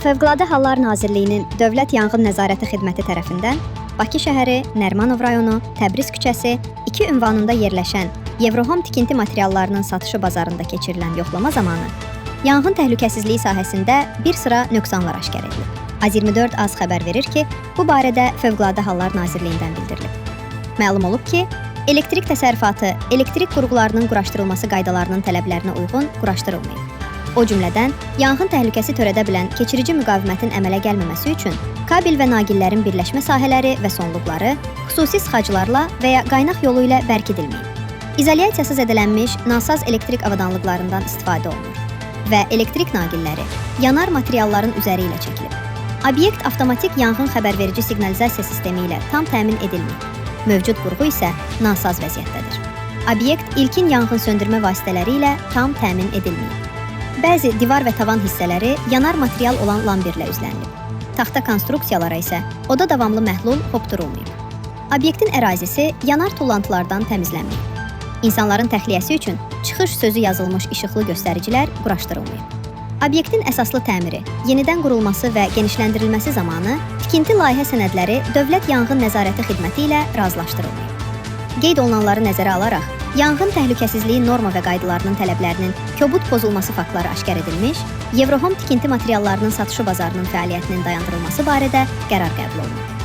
Fövqəladə Hallar Nazirliyinin Dövlət Yanğın Nəzarəti Xidməti tərəfindən Bakı şəhəri, Nərimanov rayonu, Təbriz küçəsi 2 ünvanında yerləşən Yevrohom tikinti materiallarının satışı bazarında keçirilən yoxlama zamanı yanğın təhlükəsizliyi sahəsində bir sıra nöqsanlar aşkar edilib. Az24 az xəbər verir ki, bu barədə Fövqəladə Hallar Nazirliyindən bildirilib. Məlum olub ki, elektrik təsərrüfatı elektrik qurğularının quraşdırılması qaydalarının tələblərinə uyğun quraşdırılmayıb. O cümlədən, yanğın təhlükəsi törədə bilən keçirici müqavimətin əmələ gəlməməsi üçün kabel və naqillərin birləşmə sahələri və sonluqları xüsusi sıxaclarla və ya qaynaq yolu ilə bərkidilməyib. İzolyasiyası zədələnmiş nasaz elektrik avadanlıqlarından istifadə olunur və elektrik naqilləri yanar materialların üzəri ilə çəkilib. Obyekt avtomatik yanğın xəbərverici siqnalizasiya sistemi ilə tam təmin edilməyib. Mövcud qurğu isə nasaz vəziyyətdədir. Obyekt ilkin yanğın söndürmə vasitələri ilə tam təmin edilməyib. Bəzi divar və tavan hissələri yanar material olan lambirlə üzlənilib. Taxta konstruksiyalara isə oda davamlı məhlul hopdurulmayıb. Obyektin ərazisi yanar tullantılardan təmizlənməyib. İnsanların təxliyəsi üçün çıxış sözü yazılmış işıqlı göstəricilər quraşdırılmayıb. Obyektin əsaslı təmiri, yenidən qurulması və genişləndirilməsi zamanı tikinti layihə sənədləri Dövlət Yanğın Nəzarəti Xidməti ilə razılaşdırılmayıb. Qeyd olunanları nəzərə alaraq, yanğın təhlükəsizliyi norma və qaydalarının tələblərinin kobud pozulması faktları aşkar edilmiş, Yevrohom tikinti materiallarının satışı bazarının fəaliyyətinin dayandırılması barədə qərar qəbul olunub.